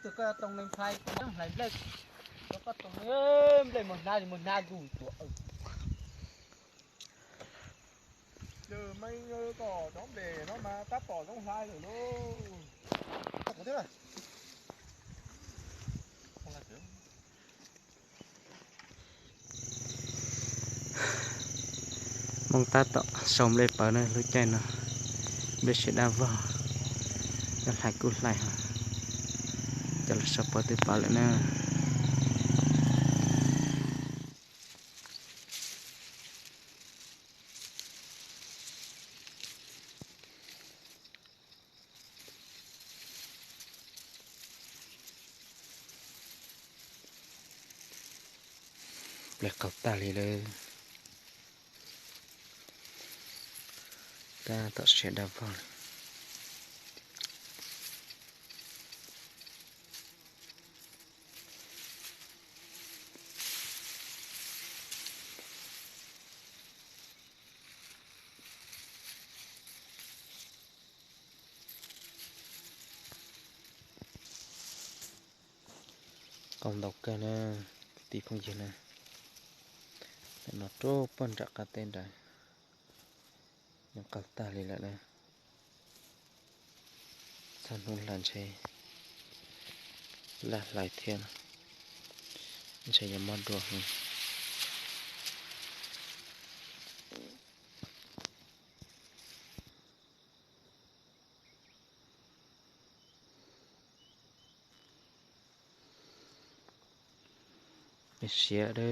Koj toog neeg phai, koj hlais nplej, koj toog nplej muag hnav, muag hnav zus tuam. Lwm meej kom cov nplej no mas tab tom zoo hlais lawm lauj. Hmoob tab tom sau nplej pawv na lub caij no, nplej siav dab vog, cov hlais kuj hlais, cov los sau pawv twb pawv lawm na. Nplej qaug tag li lawm. Tab tom siav dab vog lawm. Qaug ntau kawg na, kwv tij phooj ywg na. Ntawm no rau puag nram qab teb nrad, nws qaug tag li lawm na. Txog hnub hla ntshe laj hlais thiab, ntshe yuav mob dua heev. Siav dab.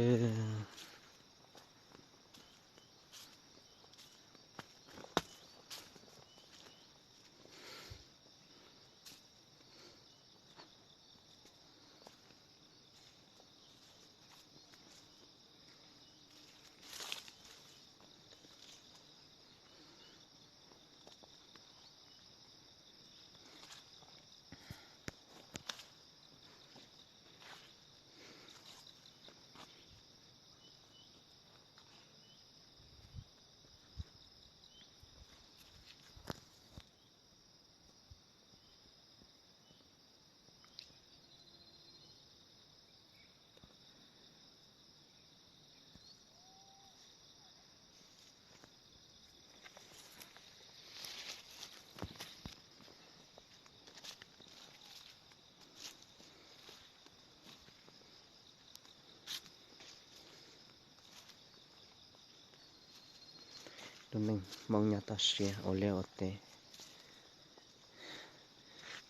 Lub neej Hmoob nyob toj siab ua liaj ua teb,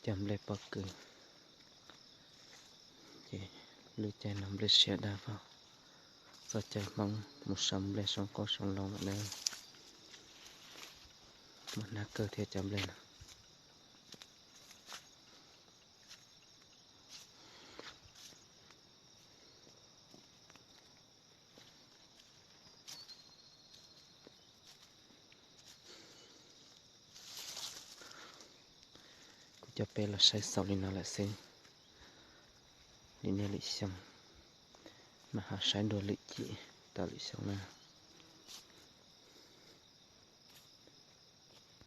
cog nplej pob kws, ces lub caij no nplej siav dab vog, txoj cai Hmoob mus sau nplej soob qoob soob loo lawm na. Muaj hnab kawg thiab cov nplej no. Kuv coj peb los saib xaus li no lawm xwb. Lwm niaj lwm xyoo mas ho saib dua lwm cim tau lwm xyoo na.